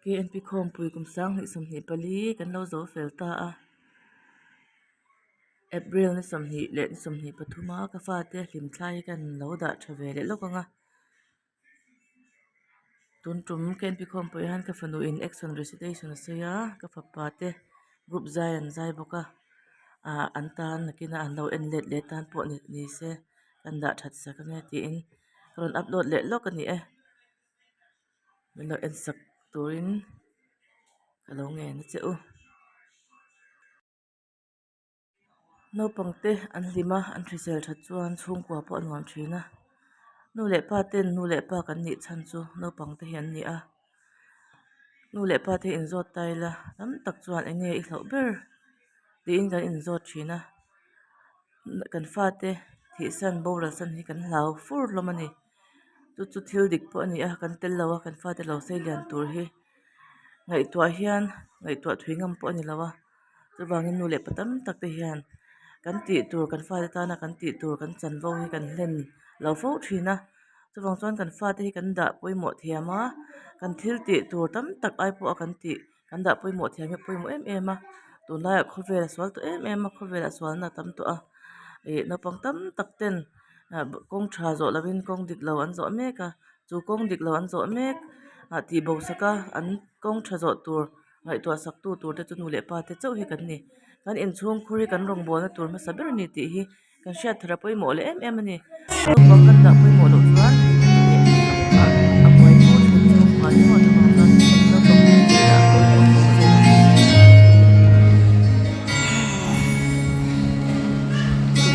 KNP khawmpui kum 2024 kan lo zo fel ta a April ni 20 leh ni 23 a ka fate hlimthlai hi kan lo dah tha ve leh lawk ang a tun tum KNP khawmpui hian ka fanu in action recitation a sawi a ka fapa te group zai an zai bawk a ah an tan nakin a an lo en let leh tan pawh ni se kan dah that sak ang e tiin ka rawn upload leh lawk a ni e. Min lo en sak turin ka lo ngen a che u. Naupang te an hlim a an hrisel that chuan chhungkua pawh a nuam thin a nu leh pa ten nu leh pa kan nih chhan chu naupang te hi an ni a nu leh pa te hi inzawt ta ila tam tak chuan eng nge i hlauh ber tiin kan inzawt thin a kan fate thihsan boral san hi kan hlau fur hlawm a ni. Chu chu thil dik pawh a ni a kan tel lo a kan fate lo sei lian tur hi ngaihtuah hian ngaihtuah thui ngam pawh a ni lo a chuvangin nu leh pa tam tak te hian kan tih tur kan fate tana kan tih tur kan chanvo hi kan hlen lo fo thin a chuvang chuan kan fate hi kan dah pawimawh thiam a kan thil tih tur tam tak ai pawh a kan tih kan dah pawimawh thiam hi a pawimawh em em a tunlaiah khawvel a sual tawh em em a khawvelah sualna a tam tawh a ih naupang tam tak ten ah kawng tha zawh lovin kawng dik lo an zawh mek a chu kawng dik lo an zawh mek ah tih bo sak a an kawng tha zawh tur ngaihtuah sak tu tur te chu nu leh pa te chauh hi kan ni kan inchhung khur hi kan rawngbawlna tur hmasa ber a ni tih hi. Kan hriat thar a pawimawh leh em em a ni. Naupang kan dah pawimawh loh chuan a buai fo thin chhungkua hi maw chuvang chuan naupang hi dah pawimawh fo zel a ni.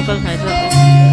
Kal hnai zawk e.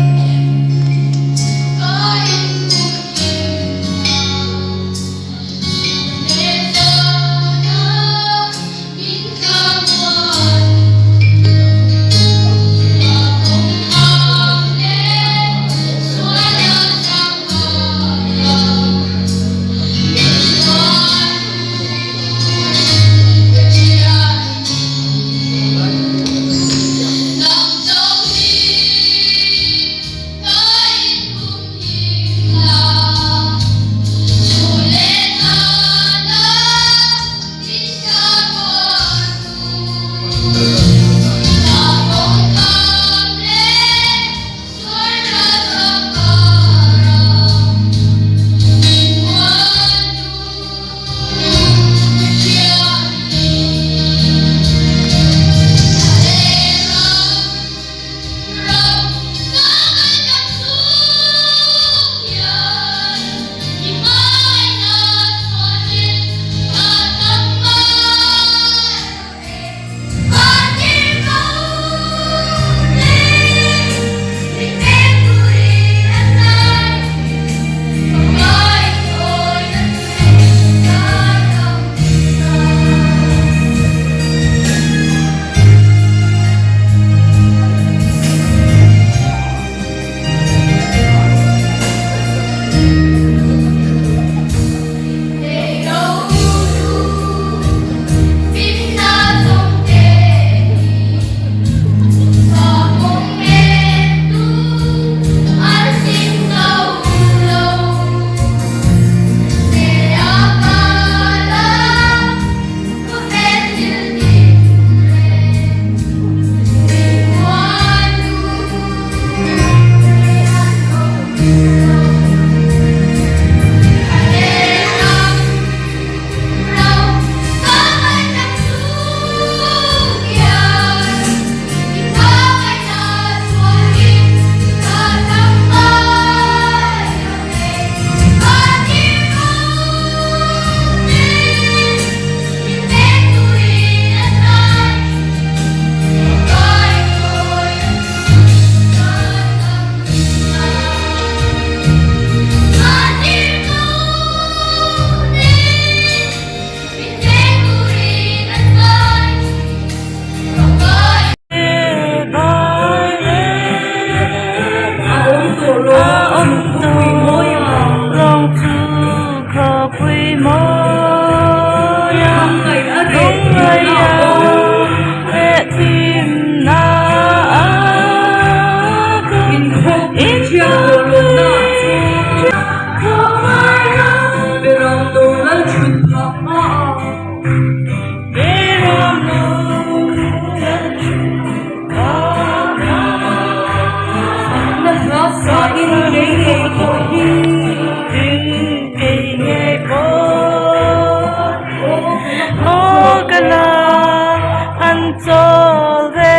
chawl ve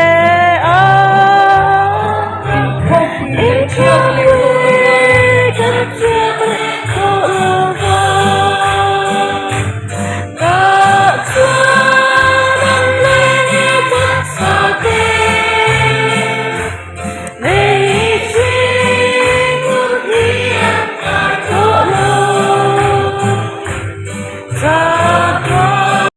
a Inkhawmpui kan thiam leh tawh lo vang Tah chuan an leng e taksa te Lei hring hun hi a ngai tawh lo Chatuan.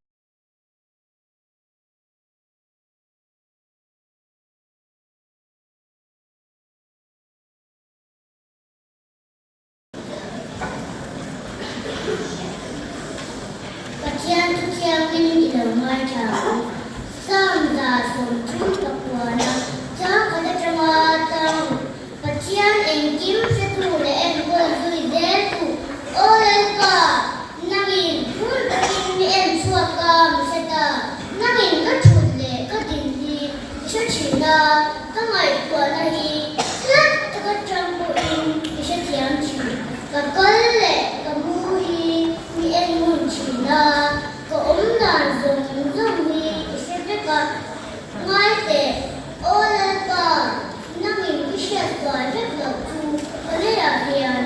Pathian thu thiangin i lo ngaithla ang. Psalm 30 ka puan a, chang khat atanga tang ruk. Pathian engkim hretu leh enkawl zui zeltu, Aw Lalpa, nangin hmun takin mi en chhuak a, mi hre ta. Nangin ka thut leh ka din hi i hre thin a, ka ngaihtuahna hi hlat taka tang pawhin i hrethiam thin. Ka kal leh ka mu hi mi en ngun thin a, ka awm dan zawng zawng hi i hre vek a. Ngai teh, Aw Lalpa, nangin i hriat fai vek loh chu ka leiah hian.